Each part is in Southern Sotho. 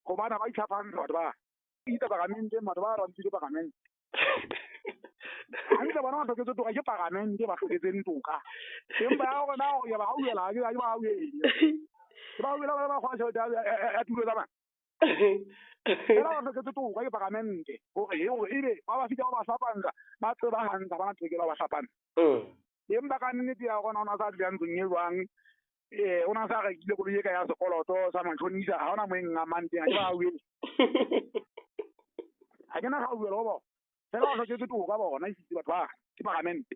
Gobane ba itlhapang batho ba itsa pagamenteng, batho ba rantile pagamente hantle, bona ba hloketse toka, ke pagamente ba hloketseng toka. Empa ya gore na ya ba hauela, ke ba hauele, ke ba hauela, ba kgola tjhelete ya tulo tsa bana fela, ba hloketse toka ke pagamente. Gore ebe ba ba fihla ba ba hlapantsha, ba tseba hantle ba na tokelo ba hlapantsha. Empa ka nnete ya gona o na sa dula ntlong e jwang, o na sa rekile koloi e ka ya sekoloto sa matjhonisa, ha hona mo e ngamang teng, ha ke ba hauele, ha ke na gauela go bona fela, ba hloketse toka bona, e sitse batho ba ke pagamente.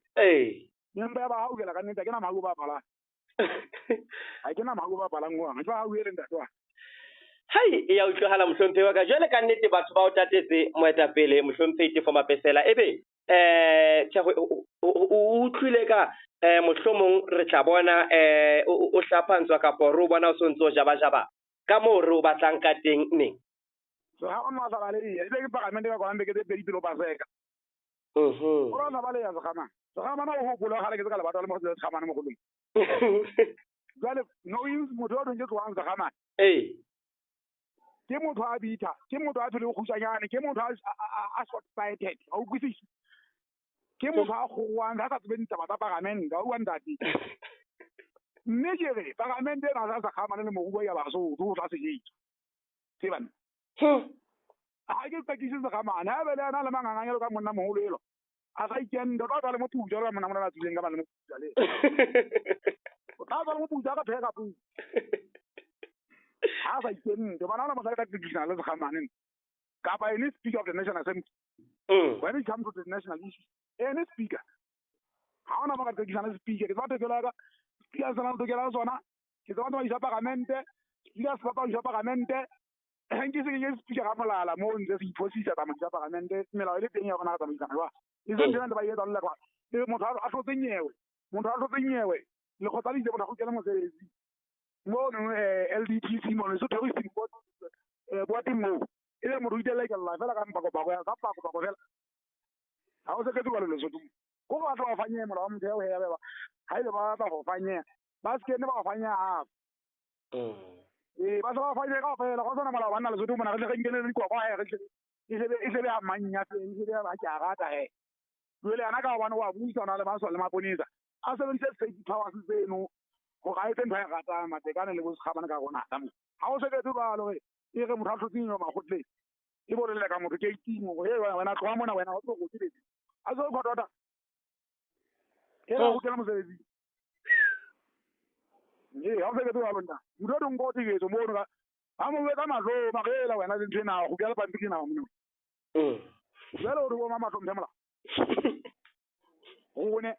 Empa ya ba haukela ka nnete, ha ke na mahau ba palang, ha ke na mahau ba palang hohang, ha ke ba hauele, ntate wa. Hai, e ya utlwahala, mohlomphehi wa ka. Jwale ka nnete batho ba o tatetse moetapele, mohlomphehi Tefo Mapesela, ebe tjhe, o utlwile ka mohlomong re tla bona o hlaphantswa kapo re o bona o sontso o jaba-jaba ka moo re o batlang ka teng neng? So ha o no sa baleya, ebe ke pagamente ka kona beke tse pedi pele o paseka. O no sa baleya segamana. Segamana o hopola gale ke tse ka lebatwa le mo segamana mo golong. Jwale no motho wa thong ke tlohang segamana. Ke motho a bitha, ke motho a phele kgutshwanyane, ke motho a short sighted, ha o utlwisise. Ke motho a kgowang, ha sa tsebe ditaba tsa pagamente, ha o bua ntate. Mme ke re pagamente ena sa segamane le moruo ya Basotho o tla se etsa. Tsebana. Ha ke qekise segamane, ha be le yena le manganganyelo ka monna moholo elo. A sa ikende, o tla tswa le moputso jwalo ka monna mona a tswileng ka ba le moputso le. O tla tswa le moputso ka pheka putso. Ha sa ikende, bana ona mosadi ka qekisana le segamane. Kapa any speaker of the National Assembly. When it comes to the national issues, any speaker. Ha ona mo ka qekisana le speaker, ke tseba tokelo ya ka. Speaker se na le tokelo ya sona. Ke tseba tsamaiso ya pagamente, speaker se tsamaiso ya pagamente. Ke se ke speaker ka molala mo ntse se iphosisa tsamaiso ya pagamente, melao e le teng ya rona ka tsamaisana jwang. E seng tsena ba e etsa le kwa. E motho a hlotse nyewe, motho a hlotse nyewe, lekgotla le itse motho a kgutlele mosebetsi. Mo no LDTC mo so terrorist board mo. E le motho o itelekella fela ka mpako pako ya ka pako pako fela. Ha o se ke tswa le Lesotho. Ko ba tla ba fanye molao wa motheo he ba. Ha ile ba tla go fanye. Ba se kene ba fanye ha. Ba se ba fanye ka fela go tsona molao ba nna Lesotho mona re tle re nkene le dikoko he re tle e sebe ya manya e sebe ya ba ke a rata he. Jwale ana ka hobane wa buisana le masole le maponesa. A sebedise state powers tseno gore a etse ntho a e ratang Matekane le bo Sekgabane ka rona ka mo. Ha o se ke jwalo re e re motho a tlhotseng yo makgotleng. E bolelle ka motho ke iting hore he wena tloha mona wena o tlo go tsebetse. A se go tota. E re go kena mosebetsi. Ha o se ke jwalo nna. Motho o dong go tibetso mo ka ha mo etsa mahlo magela wena le ntho ena go kela pampiri na mo. Jwale o re bo mama hlomphe mola. Gone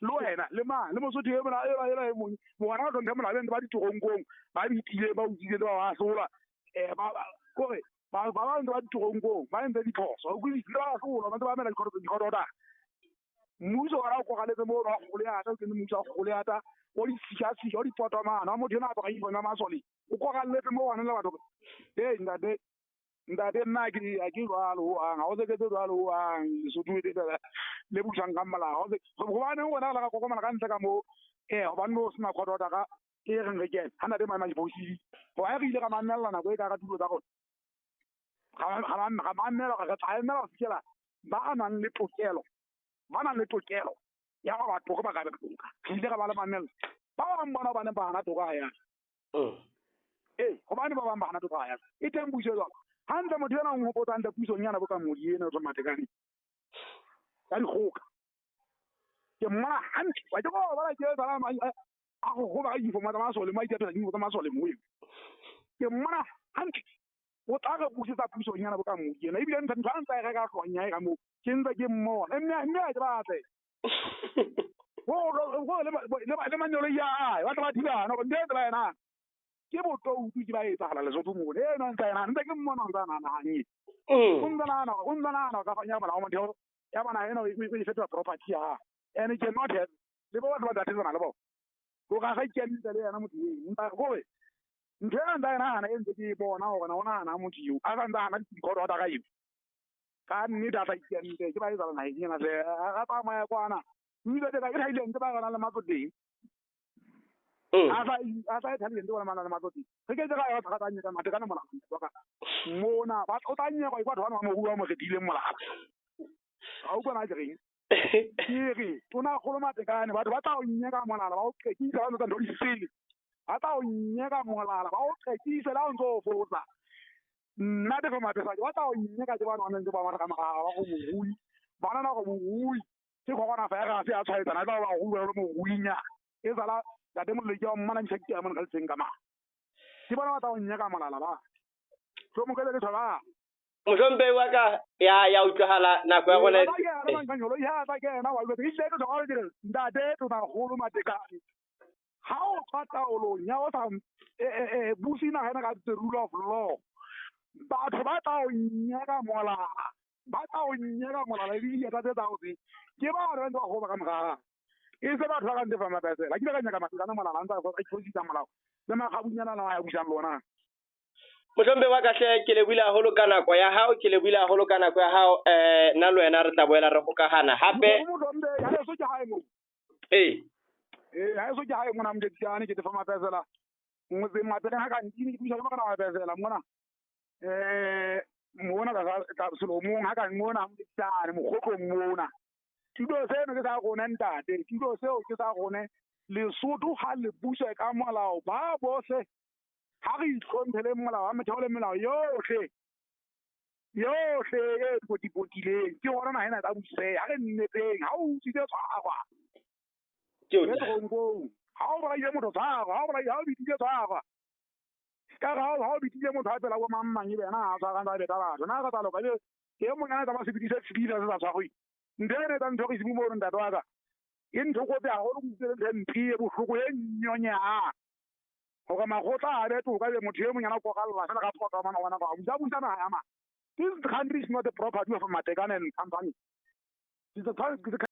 le wena le mang le Mosotho e mona e mong bona ba hlomphe mola ba ditoronkong ba bitile ba utswitse ba ba hlola ba kore ba ba ntse ba ditoronkong ba entse diphoso o utlwisise ba hlola ba ntse ba mela dikhoto ta mmuso wa o kogaletse mo ba gole ata o kene mmuso wa gole ata o di sika sika o di potomana wa motho ena a tloga ipona masole o kogaletse mo wana le batho e ntate ntate nna ke jwalo hohang ha o se ketse jwalo hohang Lesotho le busang ka molao gobane wena le ka kokomana ka ntle ka mo gobane o sena court order ka e reng re kene ha ntate maema diphosile go ha re ile ka mamella nako e ka ka tulo tsa rona ga mamela re tla emela go fitlhela ba nang le tokelo ba nang le tokelo ya go batho ba ka toka re ile ka ba le mamella ba bang bona ba ne ba hana toka ya gobane ba bang ba hana toka ya e teng puso jwalo hantle motho ena o nhopotsa hantle pusong yana bo ka modi ena o Matekane ka dikgoka ke mmona hantle wa ke go bona ke tsala a go go ba uniform tsa masole mo a itapela uniform tsa masole mo eo ke mmona hantle o tla re busetsa pusong yana bo ka modi ena ebile ntho a ntse a e reka hloohong ya hae ka moo ke ntse ke mmona mme a ke batle le manyolo ya hae ba tla ba thibana hore ntho e tseba ena ke botoutu ke ba etsahala Lesotho mona eno ntse ena ntse ke mmona o ntse a nahanang e o ntse nahana ka fanya molao wa motheo ya bona ena e fetola property ya hae and cannot have le bo batho ba tatetsana le bona o ka ga ikentse le yena motho eo mpa gore ntho ena ntse a e nahana e ntse ke e bona gore o nahana motho eo a sa ntse a hana dikhoto tsa ka eo ka nnete a sa ikente ke ba etsahala naheng ena hle a tsamaya kwana ebile ke thaile ntse ba rana le matlo teng. A sa intelligent bona mana le matsotsi. Re ke tsega ya tsaka nyeka Matekane molala wa ka. Mona ba o tla nyekwa ke batho ba ba mo bua mo kgethileng molala. Ga o kwana ke reng? Ke re tona kgolo Matekane batho ba tla o nyeka molala ba o qekisa ba ntse ntho di sele. Ba tla o nyeka molala ba o qekisa la o ntse o fosa. Nna Tefo Mapesela ba tla o nyeka ke bana ba ntse ba matha ka mogala ba go morui. Bana na go morui. Ke corona virus ya tshwaetsana e tla ba go bua le moruinya. E sala ntate Moloi ke wa mmana ntšha ke ya mona ka letseng ka mang. Ke bona ba tla o nyeka molala ba. So mo ke le thola. Mohlomphehi wa ka ya utlwahala nako ya rona. Ya tla kena wa ke ile ke thola ke ntate tona kgolo Matekane. Ha o tswa taolong ya o sa busi naha ena ka the rule of law. Batho ba tla o nyeka molala. Ba tla o nyeka molala le dieta tse tsa o tse. Ke ba re ntse ba goba ka mogala. E se batho ba ka Tefo Mapesela. Ke ile ka nyaka Matekane molala ntse a itlhoisitsa molao. Le makgabunyana la ya busang lona. Mohlomphehi wa ka hle ke lebohile haholo ka nako ya hao, ke lebohile haholo ka nako ya hao. Nna le wena re tla boela re hokahana hape. Mohlomphehi ha eso ke hae mo. Ee. Ha eso ke hae mona Mdetsane ke Tefo Mapesela. Motseng Mapeleng ha ka ntini ke buisa ke Morena Mapesela mona. Mona ka selomong ha ka mona Mdetsane mokgotlong mona. Tulo seno ke sa rona ntate, tulo seo ke sa rona. Lesotho ha le buswe ka molao ba bohle. Ha re itlhomphele molao wa motheo le melao yohle. Yohle e potipotileng ke hona naha ena e tla buseha. Ha re nneteng, ha o utswitse tshwarwa. Ke o toronkong. Ha o bolaile motho tshwarwa, ha o bolaile, ha o bitile tshwarwa. Ka ha o bitile motho a pela bo mang mang ebe yena a tshwarang tsa beta batho. Nna ka tsa loka ebe ke e mong yana tsa ba sebedise tshebile se sa tshwarwe. Ntho ena e tsa ntho re iseng mo ntate wa ka. E ntho kotsi haholo ke utlwile ntho e mpe e bohloko e nyonyehang. Hore makgotla a be toka ebe motho e mong yana o kokalla fela ka poto mana ngwana ka busa busa naha ya mang. This country is not the property of Matekane and company. It's a